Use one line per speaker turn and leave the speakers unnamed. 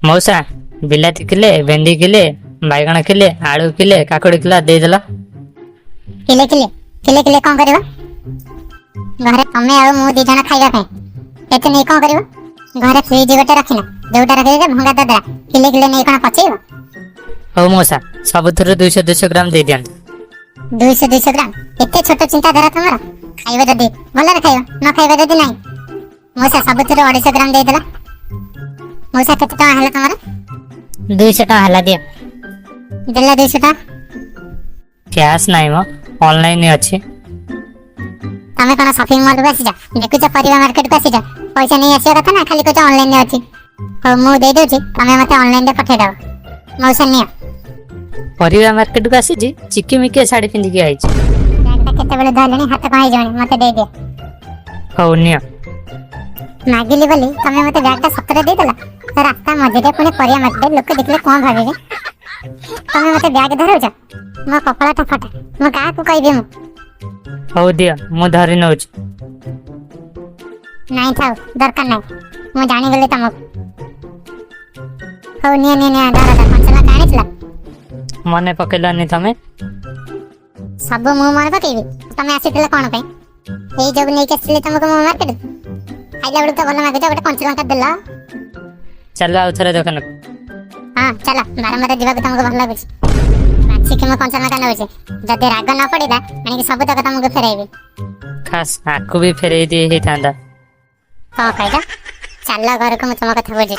ମଉସା, ବିଲାତି କିଲେ, ଭେଣ୍ଡି କିଲେ, ବାଇଗଣ କିଲେ, ଆଳୁ କିଲେ, କାକୁଡ଼ି କିଲୋ ଦେଇଦେଲ।
କିଲେ କିଲେ, କିଲେ କିଲେ କଣ କରିବ? ଘରେ ତମେ ଆଉ ମୁଁ 2 ଜଣ ଖାଇବା ପାଇଁ, ଏତେ ନେଇ କଣ କରିବ? ଘରେ ଫ୍ରିଜ ଗୋଟେ ରଖିନ, ଯୋଉଟା ରଖିଛ ଭଙ୍ଗା ଦଦରା। କିଲେ କିଲେ ନେଇ କଣ ପଚେଇବ?
ହଉ ମଉସା, ସବୁଥିରୁ 200 200 ଗ୍ରାମ ଦେଇଦିଅନ୍ତୁ।
200 200 ଗ୍ରାମ? ଏତେ ଛୋଟ ଚିନ୍ତାଧାରା ତମର? ଖାଇବ ଯଦି ଭଲରେ ଖାଇବ, ନ ଖାଇବ ଯଦି ନାହିଁ। ମଉସା, ସବୁଥିରୁ 250 ଗ୍ରାମ ଦେଇଦେଲା। ମଉସା, କେତେ ଟଙ୍କା ହେଲା ତମର?
200 ଟଙ୍କା ହେଲା, ଦିଅ।
ଦେଲା 200 ଟଙ୍କା।
କ୍ୟାସ୍ ନାହିଁ ମ, ଅନଲାଇନ୍ ଅଛି।
ତମେ କଣ ସପିଂ ମଲକୁ ଆସିଛ? ଦେଖୁଛ, ପରିବା ମାର୍କେଟକୁ ଆସିଛ। ପଇସା ନେଇ ଆସିବା କଥା ନା, ଖାଲି କହୁଛ ଅନଲାଇନରେ ଅଛି। ହଉ, ମୁଁ ଦେଇଦଉଛି, ତମେ ମତେ ଅନଲାଇନରେ ପଠେଇଦବ। ମଉସା, ନିଅ।
ପରିବା ମାର୍କେଟକୁ ଆସିଛି, ଚିକିମିକିଆ ଶାଢ଼ୀ ପିନ୍ଧିକି ଆଇଛି।
ବ୍ୟାଗଟା କେତେବେଳେ ଧରିଲେଣି, ହାତ କଣ ହେଇଯିବଣି। ମତେ ଦେଇଦିଅ।
ହଉ, ନିଅ।
ମାଗିଲି ବୋଲି ତମେ ମତେ ବ୍ୟାଗଟା ସତରେ ଦେଇଦେଲ? ରାସ୍ତା ମଝିରେ, ପୁଣି ପରିବା ମାର୍କେଟ, ଲୋକ ଦେଖିଲେ କଣ ଭାବିବେ? ତମେ ମତେ ବ୍ୟାଗ ଧରଉଛ? ମୋ କପାଳଟା ଫଟା, ମୁଁ କାହାକୁ କହିବି ମୁଁ?
ହଉ ଦିଅ, ମୁଁ ଧରି ନେଉଛି।
ନାଇଁ ଥାଉ, ଦରକାର ନାହିଁ, ମୁଁ ଜାଣିଗଲି ତମକୁ। ହଉ, ନିଅ ନିଅ ନିଅ, ଧର ଧର। କଞ୍ଚା ଲଙ୍କା ଆଣିଥିଲ?
ମନେ ପକେଇଲନି ତମେ।
ସବୁ ମୁଁ ମନେ ପକେଇବି? ତମେ ଆସିଥିଲ କଣ ପାଇଁ? ଏଇ ଯୋଗୁ ନେଇକି ଆସିଥିଲି ତମକୁ ମୁଁ ମାର୍କେଟ। ଖାଇଲା ବେଳକୁ ତ ଭଲ ମାଗୁଛ, ଗୋଟେ କଞ୍ଚା ଲଙ୍କା ଦେଲ।
ଚାଲ ଆଉ ଥରେ ଦୋକାନକୁ।
ହଁ ଚାଲ, ବାରମ୍ବାର ଯିବାକୁ ତମକୁ ଭଲ ଲାଗୁଛି। ବାଛିକି ମୁଁ କଞ୍ଚା ଲଙ୍କା ନେଉଛି, ଯଦି ରାଗ ନ ପଡ଼ିଲା, ଆଣିକି ସବୁ ତକ ତମକୁ ଫେରାଇବି।
ଖାସ୍ ଆକୁ ବି ଫେରେଇ ଦେଇ ହେଇଥାନ୍ତା।
କଣ କହିଲ? ଚାଲ ଘରକୁ, ମୁଁ ତମ କଥା ବୁଝୁଛି।